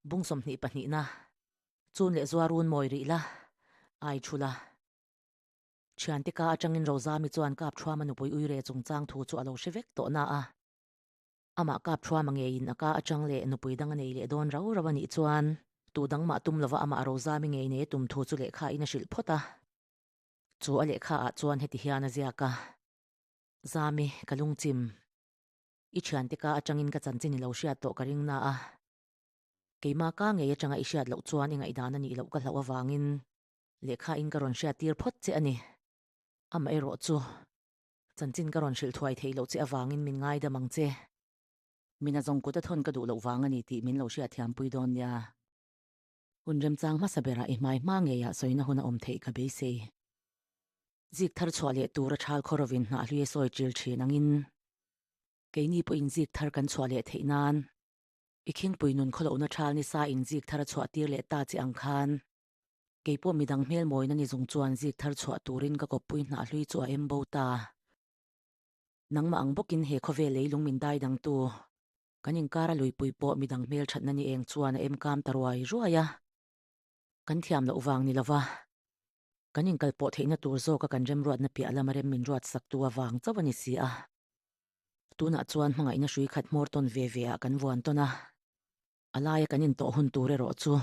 Bung 22 na. Chun leh zuar un mawi rih la, ai thu la. Thiante ka atangin Rozami chuan kap thuama nupui uire chungchang thu chu a lo hre vek tawh na a. Amah kap thuama ngeiin a ka atang leh nupui dang a nei leh dawn rau rau a nih chuan tu dang mah tum lova amah Rozami ngei nei a tum thu chu lehkha in a hrilh phawt a. Chu a lehkha ah chuan heti hian a ziak a, Zami, ka lungchim. I thiante ka atangin ka chanchin i lo hriat tawh ka ring na a. Keimah ka ngei atanga i hriat loh chuan i ngaihdan a nih loh ka hlauh avangin lehkha in ka rawn hriat tir phawt che a ni. Amaherawh chu, chanchin ka rawn hrilh thuai theih loh che avangin min ngaidam ang che. Mina zawng kut a thawn ka duh loh vang a ni tih min lo hriat thiampui dawn nia. Hun remchang hmasa berah i hmai hma ngeiah sawina hun a awm theih ka beisei. Zik thar chhuah leh tur a thal khaw rovin hnah hlui a sawi ṭil ṭhin angin keini pawhin zik thar kan chhuah leh theih nan i khingpui nun khawlohna thal nisa in zik thar a chhuah tir leh ta che ang khan kei pawh midang hmel mawina ni zung chuan zik thar chhuah turin ka kawppui hnah hlui chu a em bo ta. Nangmah ang bawkin he khawvel leilung min dai dangtu Kan inkar a luipui pawh midang hmelthatna ni eng chuan a emkam ta ruai ruai a, kan thiam loh vang ni lova kan inkal pawh theihna tur zawka kan remruatna piah lama rem min ruat saktu avang chauh a ni si a. Tunah chuan hmangaihna hrui khat hmawr tawn ve ve ah kan vuan tawn a, a laia kan intawh hun tur erawh chu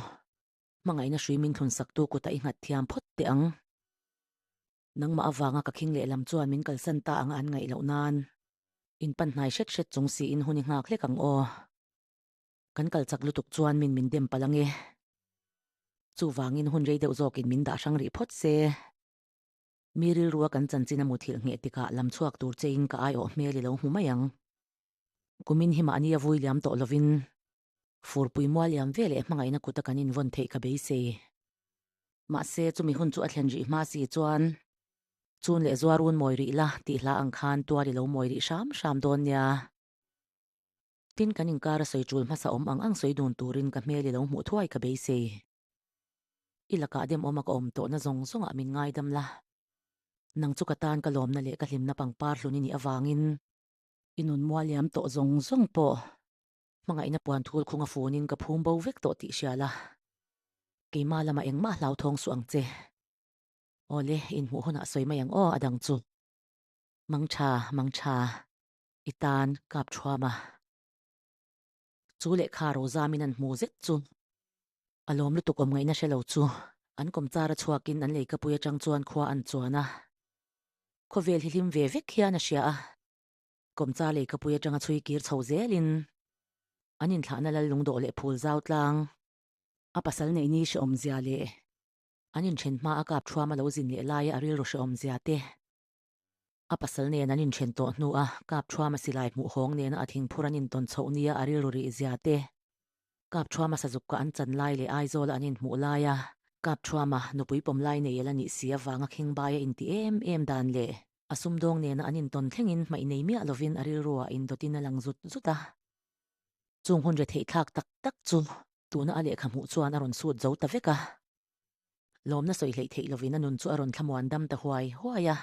hmangaihna hrui min thlun saktu kutah i nghat thiam phawt teh ang. Nangmah avanga ka khing lehlam chuan min kalsan ta anga an ngaih loh nan in pan hnai hret hret chung siin hun i nghak hlek ang aw. Kan kal chak lutuk chuan min min dem palh ange. Chuvangin hun rei deuh zawkin min dah hrang rih phawt se. Mi rilrua kan chanchin a muthilh ngheh tikah lam chhuak tur chein ka aiawh hmel i lo hmu mai ang. Kumin hi mahni a vui liam tawh lovin furpui mual liam ve leh hmangaihna kuta kan invawn theih ka beisei. Mahse, chumi hun chu a thlen rih hma si chuan chun leh zuar un mawi rih la tih hla ang khan tual i lo mawi rih hram hram dawn nia. Tin, kan inkar a sawi tul hmasa awm ang ang sawi dun turin ka hmel i lo hmuh thuai ka beisei. I lakah demawma ka awm tawhna zawng zawngah min ngaidam la. Nang chu ka tan ka lawmna leh ka hlimna pangpar hlun i nih avangin i nun mual liam tawh zawng zawng pawh Hmangaihna puan thul khung a funin ka phum bo vek tawh tih hria la, keimah lamah engmah hlauthawng suh ang che. Awle, inhmuh hunah sawi mai ang aw a dang chu. Mangtha, mangtha, i tan kap thuam a. Chu lehkha Rozamin an hmu zet chu a lawm lutuk awm ngaihna hre lo chu an kawmchar a chhuakin an leikapui atang chuan khua an chuan a. Khawvel hi hlim ve vek hian a hria a. Kawmcha leikapui atanga chhui kir chho zelin an inthlahna lal lungdawh leh phul zau tlang a pasal neih ni hrehawmzia leh an inthen hma a kap thuam a lo zin leh laia a rilru hrehawmzia te, a pasal nen an inthen tawh hnu a kap thuam a silai hmuh hawng nena a thingphur an intawn chhoh nia a rilru rih zia te, kap thuam a sazuk ka an chan lai leh Aizawla an inhmuh laia kap thuam a nupui pawm lai nei el a nih si avanga khingbai a inti em em dan leh A sumdawng nena an intawn thlengin hmaih nei miah lovin a rilruah indawtin a lang zut zut a. Chung hun retheih thlak tak tak chu tuna a lehkha hmuh chuan a rawn sut zo ta vek a. Lawmna sawi hleih theih lovin a nun chu a rawn thlamuan dam ta huai huai a.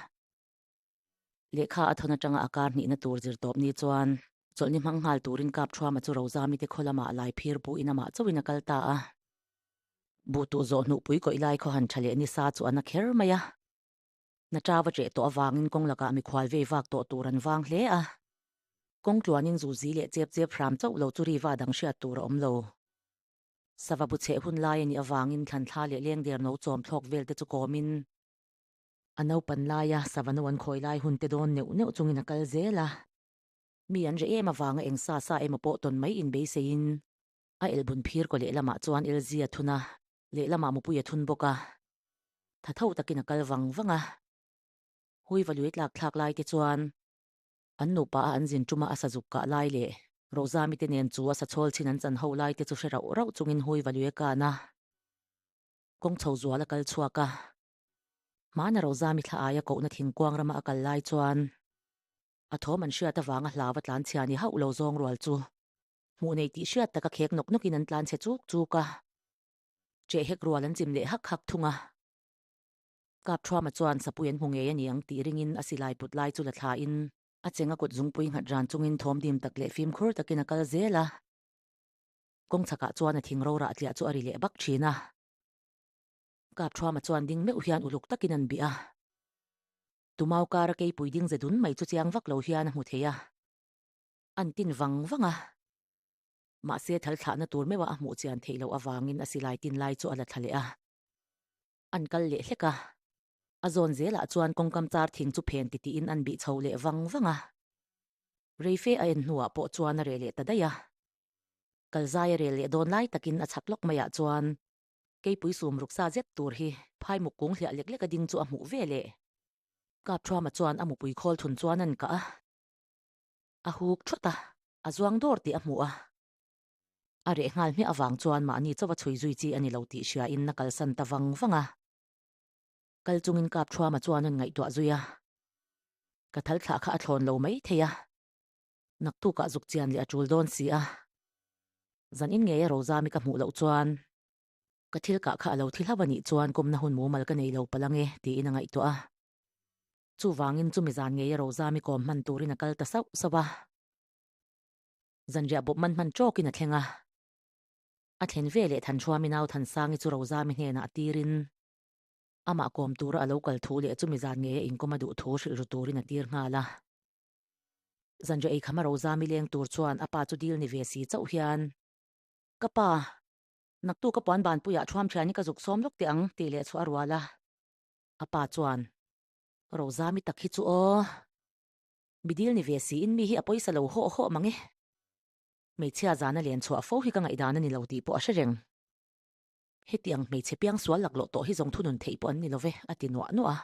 Lehkha a thawn atanga a kar hnihna tur zir tawp ni chuan chawlhni hmang nghal turin kap thuama chu Rozami te khaw lamah lai phir buhin amah chauhin a kal ta a. Buh tuh zawh hnuhpui kawih lai khaw han tha leh nisa chu a na kher mai a. Na ṭau a ṭeh tawh avangin kawng lakah mikhual vei vak tawh tur an vang hle a. Kawng tluanin zuzi leh chep chep hram chauh lo chu riva dang hriat tur a awm lo. Sava bu chheh hun lai a nih avangin thlanthla leh lengder no chawm thlawk vel te chu kawmin a naupan laia sava no an khawi lai hun te dawn neuh neuh chungin a kal zel a. Mi an reh em avanga eng sa sa emaw pawh tawn mai inbeiseiin a elbun phir kaw lehlamah chuan Elzi a thun a. Lehlamah mupui a thun bawk a, tha tho takin a kal vang vang a. Huiva lui tlak thlak lai te chuan an nupa a an zin tuma a sazuk kah lai leh Rozami te nen chu a sa chhawl chin an chan ho lai te chu hre rauh rauh chungin Huiva lui a kan a, kawng chho zual a kal chhuak a. Hmana Rozami thla aia kohna thingkuang rama a kal lai chuan a thawm an hriat avanga hlau a tlanchhia ni hauh lo zawng rual chu hmuh nei tih hriat taka khek nawk nawkin an tlanchhe chuk chuk a. Cheh hek rual an chim leh hak hak thung a. Kap Thuama chuan sapui an hmu ngei a ni ang tih ringin a silai put lai chu la thlain a cheng a kut zungpui nghat ran chungin thawm dim tak leh fimkhur takin a kal zel a. Kawng chhakah chuan a thing rorah tliah chu a ri leh bak thin a. Kapthuama chuan ding meuh hian uluk takin an bih a. Tumau kara keipui ding ze dun mai chu chiang vak lo hian a hmu thei a. An tin vang vang a. Mahse thal thlahna tur meuha a hmuh chian theih loh avangin a silai tin lai chu a la thla leh a. An kal leh hlek a. A zawn zelah chuan kawngkam char thing chu phen titiin an bih chho leh vang vang a. Reife a en hnuah pawh chuan a reh leh ta daih a. Kalzai a rel leh dawn lai takin a chhak lawk maiah chuan keipui sum ruksa zet tur hi phaimuk kung hliah lek lek a ding chu a hmuh ve leh. Kapthuama chuan a mupui khawl thun chuan an kah a. A huk thawt a, a zuang dawr tih a hmuh a. A reh nghal hmiah avang chuan mahni chawa chhui zui chi a ni lo tih hriain a kalsan ta vang vang a. Kal chungin Kapthuama chuan an ngaihtuah zui a. Ka thal thlah kha a thlawn lo mai thei a. Naktukah zuk chian leh a tul dawn si a. Zan in ngeia Rozami ka hmuh loh chuan ka thil kah kha a lo thi hlauh a nih chuan kawmna hun mumal ka nei lo palh ange tiin a ngaihtuah a. Chuvangin chumi zan ngeia Rozami kawm hman turin a kal ta sauh sauh a. Zanriah bawp man hman tawkin a thleng a. A thlen ve leh Thanhruami nau Thansangi chu Rozami hnenah a tirin amah kawm tura a lo kal thu leh chumi zan ngeia inkawm a duh thu hrilh ru turin a tir nghal a. Zanriah ei khama Rozami leng tur chuan a pa chu dil ni ve si chauh hian, Ka pa, naktu ka puan banpuiah thuam thian hi ka zuk sawm lawk teh ang, tih leh chu a rual a. A pa chuan, Rozami tak hi chu aw, mi dil ni ve siin mi hi a pawisa lo hawh hawh mang e. Hmeichhia zana len chhuah fo hi ka ngaihdan a ni lo tih pawh a hre reng. Hetiang hmeichhe piangsual laklawh tawh hi zawng thunun theih pawh an ni lo ve, a ti nuah nuah a.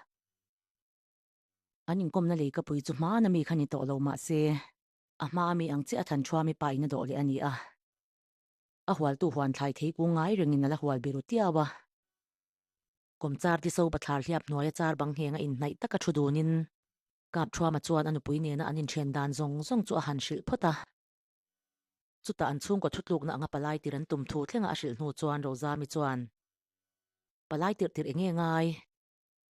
An inkawmna lei ka pui chu hmana mi kha ni tawh lo mah se, a hmaa mi ang chiah a than thuami pa in a dawh leh a ni a. A hualtu huan thlai thei kung ngai rengin a la hual biru tiau a. Kawmchar ti so bathlar hliap hnuaia char bang ngheng a inhnaih taka thu dunin Kapthuama chuan a nupui nena an inthen dan zawng zawng chu a han hrilh phawt a. Chutah an chhungkaw thutlukna anga palai tir an tum thu thlenga a hrilh hnu chuan Rozami chuan, Palai tirh tirh enge ngai?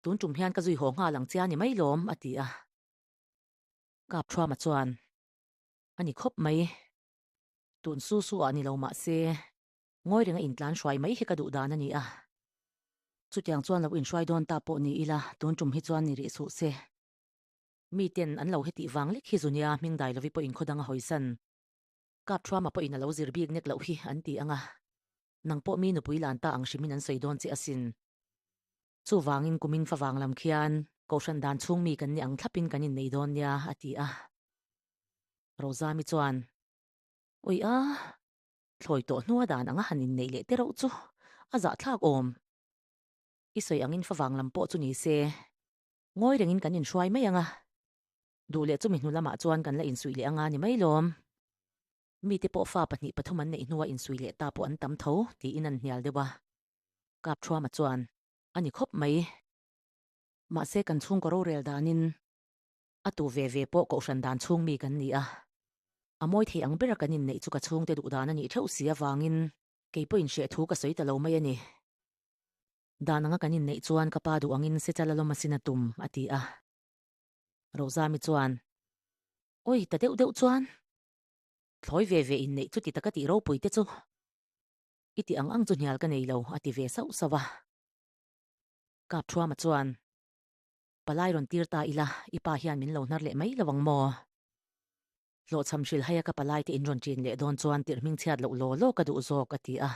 Tun tum hian ka zui haw nghal ang che a ni mai lawm, a ti a. Kapthuama chuan, A ni khawp mai. Tun su su ah ni lo mah se, ngawi renga intlan hruai mai hi ka duh dan a ni a. Chutiang chuan lo inhruai dawn ta pawh ni ila, tun tum hi chuan ni rih suh se. Miten an lo hetih vang lek hi Zunia hming dai lovi pawhin khaw dang a hawisan. Kapthuama pawhin a lo zir bik nek loh hi an ti ang a. Nang pawh mi nupui lan ta ang hrimin an sawi dawn che asin. Chuvangin kumin favang lam khian Kohhran dan chhung mi kan ni ang thlapin kan innei dawn nia, a ti a. Rozami chuan, Ui a, thlawi tawh hnua dan anga han inneih leh te reuh chu a zahthlak awm. I sawi angin favang lam pawh chu ni se, ngawi rengin kan inhruai mai ang a. Duh leh chumi hnu lamah chuan kan la insuih leh anga ni mai lawm. Mite pawh fa pahnih pathum an neih hnua insuih leh ta pawh an tam tho, tiin an hnial deuh a. Kapthuama chuan, A ni khawp mai. Mahse kan chhungkaw rorel danin a tu ve ve pawh kohhran dan chhung mi kan ni a. A mawi thei ang bera kan inneih chu ka chhungte duh dan a nih theuh si avangin kei pawhin hreh thu ka sawi ta lo mai a ni. Dan anga kan inneih chuan ka pa duh angin Sechala lawm asin a tum, a ti a. Rozami chuan, Awi, ta deuh deuh chuan thlawi ve ve inneih chuti taka tih ropui te chu I ti ang ang chu hnial ka nei lo, a ti ve sauh sauh a. Kapthuama chuan, Palai rawn tir ta ila, i pa hian min lo hnar leh mai lo ang maw? Hlawhchham hrilh haia ka palai te in rawn ṭin leh dawn chuan tirh hming chhiat loh law law ka duh zawk, a ti a.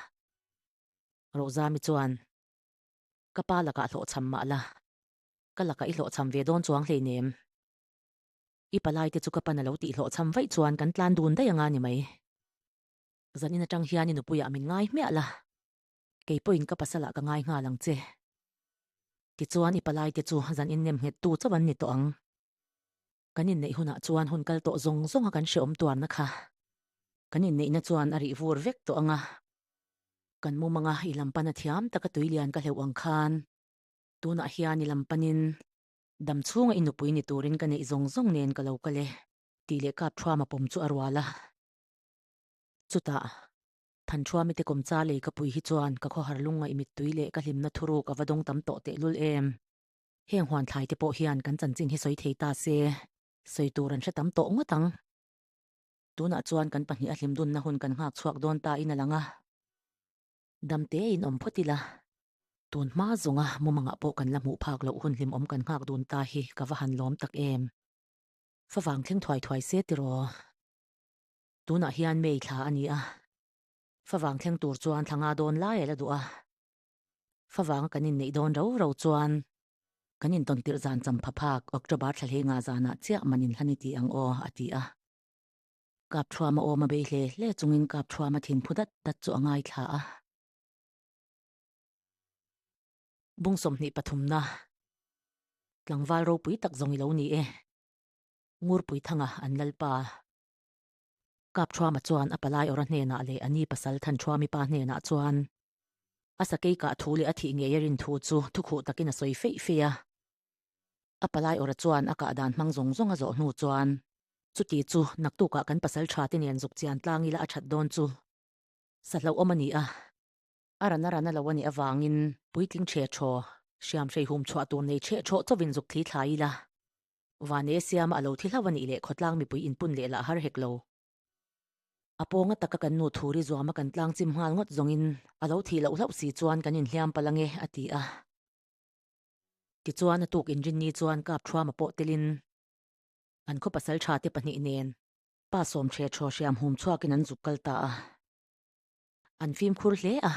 Rohzami chuan, Ka pa lakah hlawhchham mah la, ka lakah i hlawhchham ve dawn chuang hleinem. I palai te chu ka pan a lo tih hlawhchham vaih chuan kan tlan dun daih anga ni mai. Zanin atang hian i nupuiah min ngai hmiah la, kei pawhin ka pasalah ka ngai nghal ang che. Tichuan i palaite chu zan innem nghettu chauh an ni tawh ang. Kan inneih hunah chuan hun kal tawh zawng zawnga kan hreawm tuarna kha kan inneihna chuan a rih vur vek tawh ang a. Kan mumanga i lam pana thiam taka tuilian ka hleuh ang khan tunah hian i lam panin dam chhunga i nupui ni turin ka neih zawng zawng nen ka lo kal e tih leh kap thuama pawm chu a rual a. Chutah, Thanṭhuami te kawmcha lei ka pui hi chuan ka khawhar lungngaih mittui leh ka hlimna thuruk a va dawng tam tawh tehlul em. Heng huan thlai te pawh hian kan chanchin hi sawi thei ta se, sawi tur an hre tam tawh ngawt ang. Tunah chuan kan pahnih a hlim dunna hun kan nghak chhuak dawn ta in a lang a. Damte in awm phawt ila. Tun hma zawnga mumangah pawh kan la hmuh phak loh hun hlimawm kan nghak dun ta hi ka va han lawm tak em. Favang thleng thuai thuai se tiraw. Tunah hian May thla a ni a. Favang thleng tur chuan thla nga dawn lai a la duh a. Favanga kan inneih dawn ro ro chuan kan intawn tirh zan champha phak October thla hlei nga zanah chiah man inhlan i ti ang aw, a ti a. Kapthuama awm a bei hle hle chungin Kapthuama thinphu dat dat chu a ngaithla a. Bung 23 na tlangval ropui tak zawng i lo ni e. Ngurpui Thanga an lalpa. Kapthuama chuan a palai awra hnenah leh a ni pasal Thanṭhuami pa hnenah chuan a sakei kah thu leh a thih ngei a rin thu chu thukhuh takin a sawi feih feih a. A palai awra chuan a kah dan hmang zawng zawng a zawh hnu chuan, Chuti chu, naktukah kan pasal tha te nen zuk chian tlang ila a that dawn chu. Sa hlauhawm a ni a. A ran a ran a lo a nih avangin puitling chhe thaw, hriam hrei hum chhuah tur nei chhe thaw chawvin zuk thli thlai ila. Vane siama a lo thi hlauh a nih leh khawtlang mipui inpun leh lah har hek lo. A pawnga taka kan nu thuri zuama kan tlang chim nghal ngawt zawngin a lo thih loh hlauh si chuan kan inhliam palh ange, a ti a. Tichuan a tuk inrinni chuan kap thuama pawh telin an khaw pasal tha te pahnih nen pa sawm the thaw hriam hum chhuakin an zuk kal ta a. An fimkhur hle a.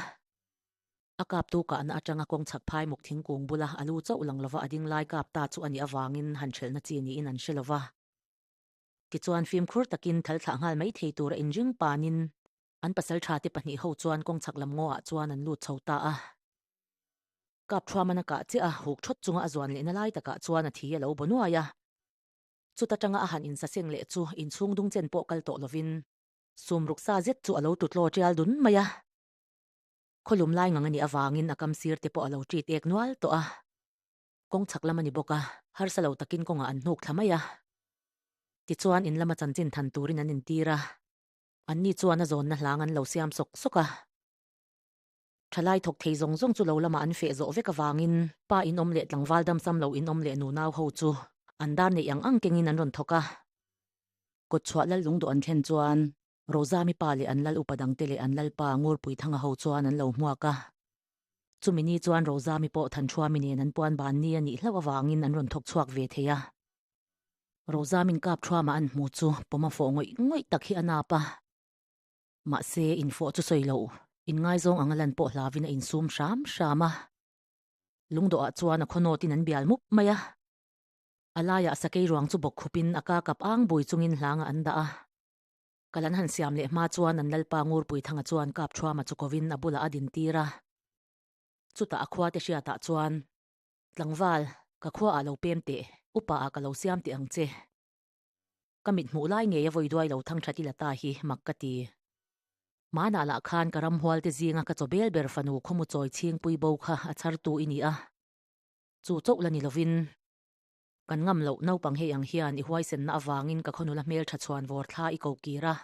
A kaptu kahna atanga kawng chhak phai muk thingkung bula a lu chauh lang lova a ding lai kap ta chu a nih avangin han ṭhelhna chi niin an hre lova. Tichuan fimkhur takin thal thlah nghal mai thei tura inring panin an pasal tha te pahnih ho chuan kawng chhak lam ngaw ah chuan an lut chho ta a. Kap thuaman a kah chiah a, huk thawt chunga a zuan lehna lai takah chuan a thi a lo baw nuai a. Chuta tanga a han insaseng leh chu inchhung dung chen pawh kal tawh lovin sum ruk sa zet chu a lo tutlaw tial dun mai a. Khawlum lai ngang a nih avangin a kam sir te pawh a lo ṭit ek nual tawh a. Kawng chhak lam a ni bawk a, harsa lo takin kawngah an hnuk thla mai a. Tichuan in lama chanchin than turin an intir a, anni chuan a zawnna hlang an lo siam sawk sawk a. Thalai thawk thei zawng zawng chu lo lamah an feh zawh vek avangin pa inawm leh tlangval damsam lo inawm leh nunau ho chu an dar neih ang ang kengin an rawn thawk a. Kawtchhuah lal lungduh an thlen chuan Rozami pa leh an lal upa dangte leh an lalpa Ngurpuithanga ho chuan an lo hmuak a. Chumi ni chuan Rozami pawh Thanṭhuami nen an puan ban ni a nih hlauh avangin an rawn thawk chhuak ve thei a. Rozamin Kapṭhuama an hmu chu pawm a fawh ngawih ngawih tak hi a nap a. Mahse, infawh chu sawi loh, inngaizawng anga lan pawh hlavin a insum hram hram a. Lungdawhah chuan a khawnawtin an bial mup mai a. A laiah sakei ruang chu bawk khupin a ka kap ang bui chungin hlangah an dah a. Kal an han siam leh hma chuan an lalpa Ngurpuithanga chuan Kapṭhuama chu kovin a bulah a dintir a. Chutah a khuate hriatah chuan, Tlangval, ka khuaah lo pem teh, upaah ka lo siam teh ang che. Ka mit hmuh lai ngei a vawi duai lo thang that ila ta hi mak ka ti. Hmanah lah khan ka ramhual te zinga ka chaw bel ber fanu khawmu chawi chhingpui bo kha a chhartu i ni a. Chu chauh la ni lovin kan ngam loh naupang hei ang hian i huaisenna avangin ka khawnula hmeltha chhuan vawr thla i ko kir a.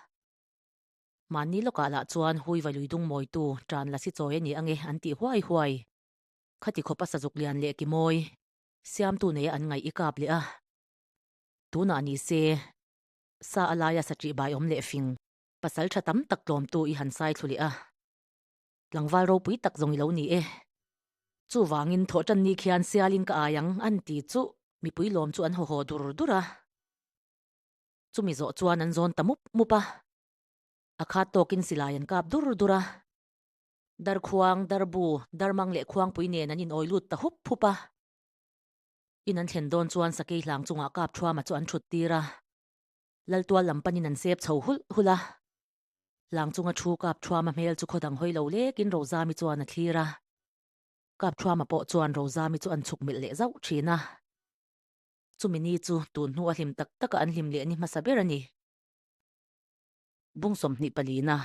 Mahni lawkah lah chuan hui valui dung mawitu tan la si chawi a ni ange an tih huai huai. Khati khawpa sazuk lian leh ki mawi siamtu neia an ngaih i kap leh a. Tunah ni se, sa a laia saṭih bai awm leh fing, pasal ṭha tam tak tlawmtu i han sai thlu leh a. Tlangval ropui tak zawng i lo ni e. Chuvangin thawhṭan ni khian sialin ka ai ang an ti chu mipui lawm chu an haw haw dur dur a. Chumi zawh chuan an zawn ta mup mup a. A khat tawkin silai an kap dur dur a. Darkhuang, darbu, darmang leh khuangpui nen an inawi lut ta hup hup a. In an thlen dawn chuan sakei hlang chungah kap thuama chu an thut tir a, Laltual lam panin an sep chho hulh hulh a. Hlang chunga thu kap thuama hmel chu khawdang hawi lo lekin Rozami chuan a thlir a. Kap thuama pawh chuan Rozami chu an chhuk milh leh zauh thin a. Chumi ni chu tun hnu a hlim tak taka an hlim leh ni hmasa ber a ni. Bung 24 na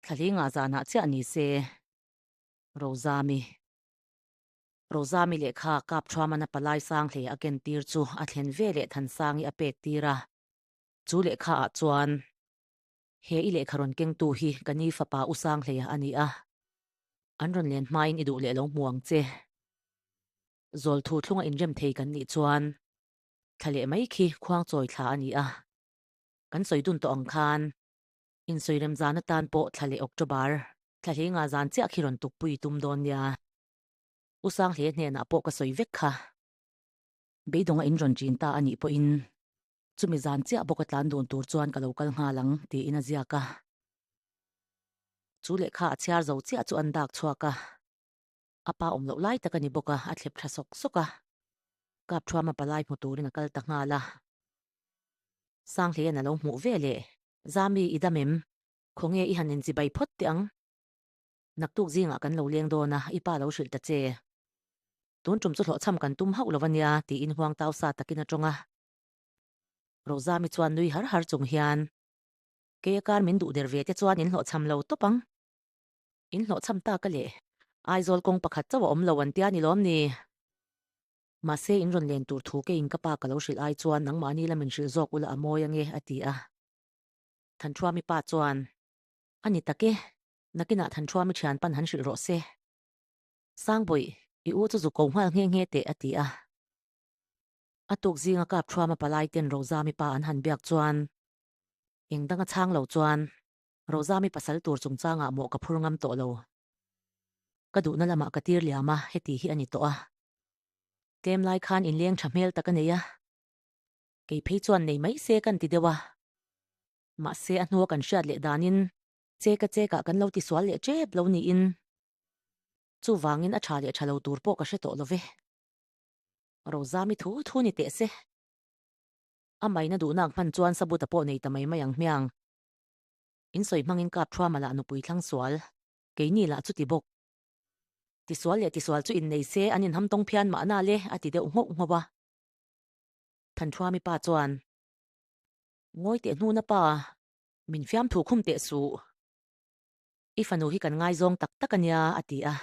Thlahlingah zanah chiah ni se Rozami. Rozami lehkha kap thuamana palai sang hle a ken tir chu a thlen ve leh Thansangi a pek tir a. Chu lehkha ah chuan, He i lehkha rawn kengtu hi ka ni fapa U Sanghleia a ni a, an rawn len hmain i duh leh lo hmu ang che. Zawl thu thlunga inrem thei kan nih chuan thla leh mai khi khuang chawi thla a ni a. Kan sawi dun tawh ang khan insawi rem zan atan pawh thla leh October thla hlei nga zan chiah khi rawn tukpui i tum dawn nia. U Sanghle hnenah pawh ka sawi vek kha. Beidawng a in rawn ṭin ta a nih pawhin chumi zan chiah bawk a tlan dun tur chuan ka lo kal nghal ang tiin a ziak a. Chu lehkha a chhiar zo chiah chu an dak chhuak a. A pa awm loh lai tak a ni bawk a, a thlep tha sawk sawk a. Kap thuama palai hmu turin a kal ta nghal a. Sanghleian a lo hmuh ve leh, Zami i dam em? Khawnge i han inchibai phawt teh ang? Naktuk zingah kan lo leng dawn a, i pa lo hrilh ta che. Tun tum chu hlawhchham kan tum hauh lo a nia, tiin huang tau sa takin a tawng a. Rozami chuan nui har har chung hian, Kei a kar min duh der ve te chuan in hlawhchham lo tawp ang. In hlawhchham tak a le. Aizawl kawng pakhat chauh a awm lo an tia ni lawm ni? Mahse in rawn len tur thu keiin ka pa ka lo hrilh ai chuan nangmahni la min hrilh zawk ula a mawi ange a ti a. Thanṭhuami pa chuan, A ni tak e, nakinah Thanṭhuami ṭhian pan han hrilh rawh se. Sangbawih, i u chu zu ko nghal nghe nghe teh a ti a. A tuk zinga Kapṭhuama palai ten Rozami pa an han biak chuan eng danga chhang lo chuan Rozami pasal tur chungchangah mawh ka phur ngam tawh lo. Ka duhna lamah ka tir liam a, heti hi a ni tawh a. Tlem lai khan inleng tha hmel tak a nei a. Kei phei chuan nei mai se kan ti deuh a. Mahse a hnua kan hriat leh danin cheka chekah kan lo tisual leh tep lo niin. Chuvangin a tha leh tha lo tur pawh ka hre tawh lo ve. Rozami thu thu ni teh se. A maina duhnak hman chuan sabuta pawh nei ta mai mai ang hmiang. In sawi hmangin kap thuama lah nupui thlang sual, keini lah chuti bawk. Tisual leh tisual chu innei se an inham tawng phian mahna le a ti deuh nghauh nghauh a. Thanṭhuami pa chuan, Ngawi teh hnuna pa, min fiamthu khum teh suh. I fanu hi kan ngaizawng tak tak a nia a ti a.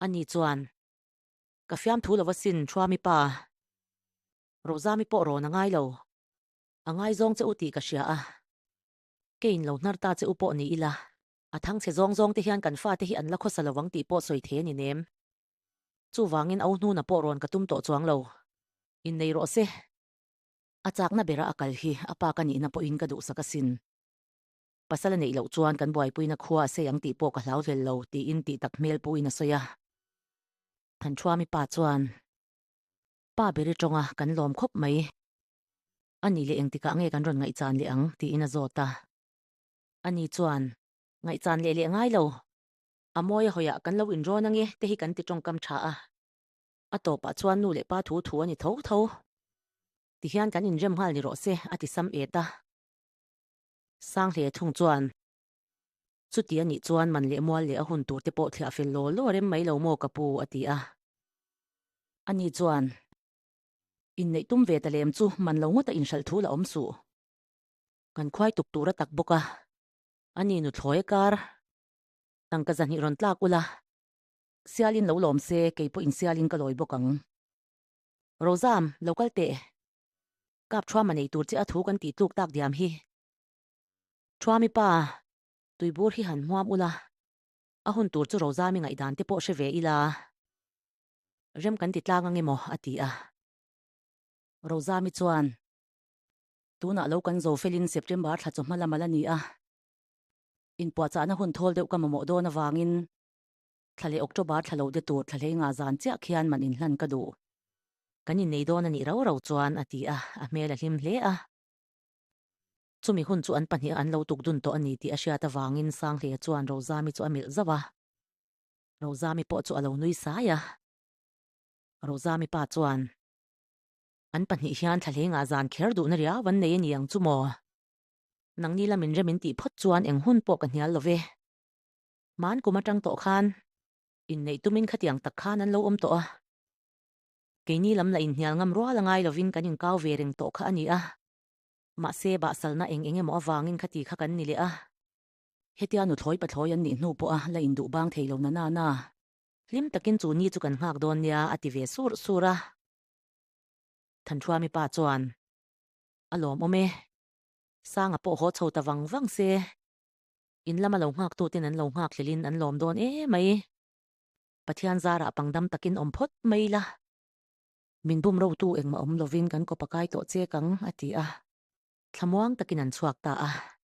Ani chuan, Ka fiamthu lo asin Ṭhuami pa, Rozami pawh rawn a ngai lo. A ngaizawng che u tih ka hria a, keiin lo hnar ta che u pawh ni ila, a thang chhe zawng zawng te hian kan fate hi an la khawsa lovang tih pawh sawi thei a ni nem. Chuvangin au hnuna pawh rawn ka tum tawh chuang lo. Innei rawh se. A chakna bera a kal hi a pa ka nihna pawhin ka duhsak asin. Pasal a neih loh chuan kan buaipuina khua a sei ang tih pawh ka hlau hlel lo tiin tih tak hmel puin a sawi a. Thanṭhuami pa chuan, Pa ber i tawnga kan lawm khawp mai. A nih leh engtikah nge kan rawn ngaihchan leh ang? tiin a zawt a. Ani chuan, Ngaihchan leh leh ngai lo. A mawi a hawiah kan lo inrawn ange te hi kan ti tawngkam tha a. A tawpah chuan nu leh pa thu thu a ni tho tho. Tihian kan inrem nghal ni rawh se, a ti sam et a. Sanghle thung chuan, Chuti a nih chuan man leh mual leh a hun tur te pawh thliah fel law law rem mai lo maw ka pu? a ti a. Ani chuan, Inneih tum ve ta lem chu man lo ngawta inhralh thu la awm suh. Kan khuai tuk tur a tak bawk a, ani nuthlawi a kar. Tangka zahnih rawn tlak ula, sialin lo lawm se kei pawh insialin ka lawi bawk ang. Rozam, lo kal teh. Kap Thuama nei tur che a thu kan tih tluk tak diam hi. Thuami pa, tuibur hi han hmuam ula, a hun tur chu Rozami ngaihdan te pawh hre ve ila. Rem kan ti tlang ange maw? a ti a. Rozami chuan, Tunah lo kan zo felin September thla chawhma lam a la ni a, inpuahchahna hun thawl deuh ka mamawh dawn avangin thla leh October thla lo de tur thla hlei nga zan chiah khian man inhlan ka duh. Kan innei dawn a nih rau rau chuan, a ti a, a hmel a hlim hle a. Chumi hun chu an pahnih an lo tuk dun tawh a ni tih a hriat avangin Sanghlea chuan Rozami chu a melh zauh a. Rozami pawh chu a lo nui sai a. Rozami pa chuan, An pahnih hian thlahlengah zan kher duhna riau an nei a ni ang chu maw? Nangni lamin rem in tih phawt chuan eng hun pawh ka hnial lo ve. Hman kum atang tawh khan inneih tumin khatiang tak khan an lo awm tawh a. Keini lam lah inhnial ngam rual a ngai lovin kan inkau ve reng tawh kha a ni a. Mahse bahsalna eng eng emaw avangin khati kha kan ni leh a. Hetia nuthlawi pathlawi an nih hnu pawha la induh bang thei lo na na na. Hlim takin chu ni chu kan nghak dawn nia a ti ve sur sur a. Thanṭhuami pa chuan, A lawmawm e. Sanga pawh haw chho ta vang vang se. In lama lo nghak tuten an lo nghak hlelin an lawm dawn emai. Pathian zarah pangdam takin awm phawt mai la. Min bum rotu engmah awm lovin kan kawpa kai tawh chek ang, a ti a. Thlamuang takin an chhuak ta a.